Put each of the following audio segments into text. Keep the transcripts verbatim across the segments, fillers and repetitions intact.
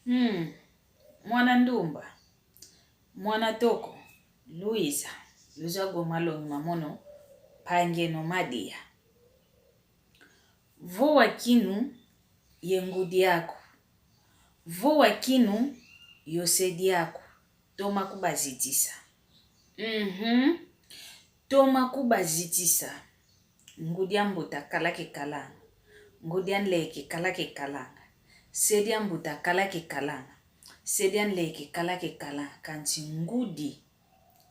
Hmm. Mwana ndumba, mwana toko, luiza, luiza goma longi mamono, pangeno madia. Vo wakinu ye ngudi aku. Vo wakinu yo se diaku. Toma kubazitisa. Mhm. Toma kubazitisa. Ngudi a mbuta kala kekalanga. Ngudi a nleke kala kekalanga. Se dia mbuta kala kekalanga. Se dia nleke kala kekalanga. Kansi ngudi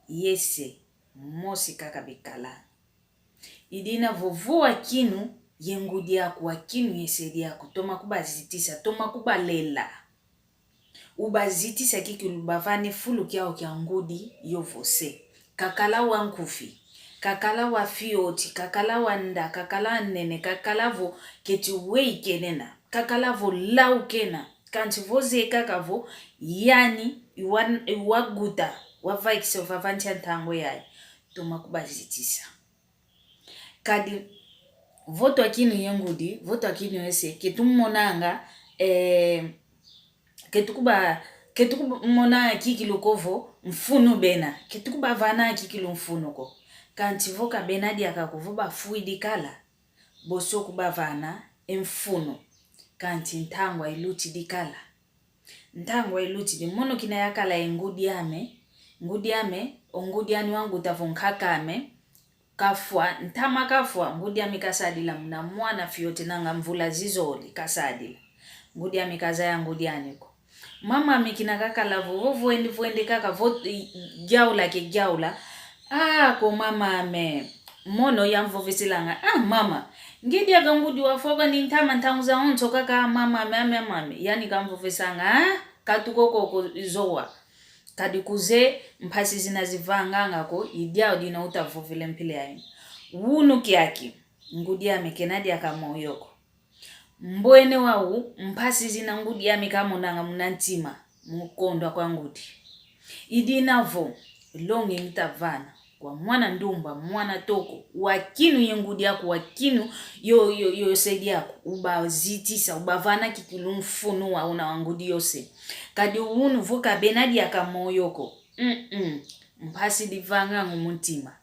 ye se mosi kaka bikalanga. I dina vo, vo wakinu ye ngudi aku, wakinu ye se diaku, toma kubazitisa, toma kubalela. Ubazitisa kikilu, ubavana e fulu kiau kia ngudi yovo se. Kakala wa nkufi, kakala wa fioti, kakala wa nda, kakala wa nene, kakala vo keti wei kenena, kakala vo lau kena, kansi vo ze kaka vo yani i wa, i wa guta, wavaikisa, wavavantia ntangu yayi. Toma kubazitisa. Kadi vo twakinu ye ngudi, vo twakinu ye se, ke tumonanga, eh, ke tukuba, ke tukumonanga kikilu ko vo mfunu bena, ke tukubavana kikilu mfunu ko. Kansi vo ka bena diaka ko, vo bafwidi kala, boso kubavana e mfunu. Kansi ntangwa ilutidi kala. Ntangwa ilutidi, mono kina yakala ye ngudi ame, ngudi ame, o ngudi ani wa nguta vo nkaka ame, kafwa, ntama kafwa, ngudi ami kasadila muna mwana fioti nanga mvula zizole kasadila. Ngudi ami kazaya ngudi ani ko. Mama ame kina kakala vo, vo vwende, vwende kaka vo, i, giaula ke giaula. Ah, ko mama ame. Mono yamvoveselanga. Ah, mama. Nge diaka ngudi wafwa kwani ntama ntangu zawonso kaka, ah, mama ame, ame, ame, ame. Yani kamvovesanga, ah, katuka koko zowa. Kadi kuze mpasi zina zivanganga ko, i diau dina utavovele mpila yayi. Wunu kiaki, ngudi ame kena diaka moyo ko. Mbwene wau, mpasi zina ngudi ame kamonanga muna ntima, mu kondwa kwa ngudi. I dina vo, longi ngitavana kwa mwana ndumba, mwana toko, wakinu ye ngudi aku, wakinu yo, yo, yo se diaku, ubazitisa, ubavana kikilu mfunu wa una wa ngudi yo se. Kadi wunu vo ka bena diaka moyo ko. Mm-mm. Mpasi divanganga mu ntima.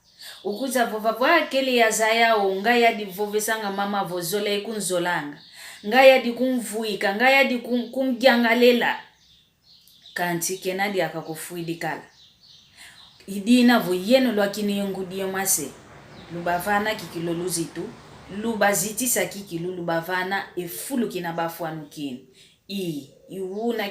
Ukuza vova vo akele yazaya o, nga yadivovesanga mama vo zola ikunzolanga. Nga yadi kumvwika, nga yadi kun-, kungiangalela. Kansi kena diaka ko, fwidi kala. I dina vo yeno lwakinu ye ngudi yo mase, lubavana kikilu luzitu, lubazitisa kikilu, lubavana e fulu kina bafwanukini. I, i wuna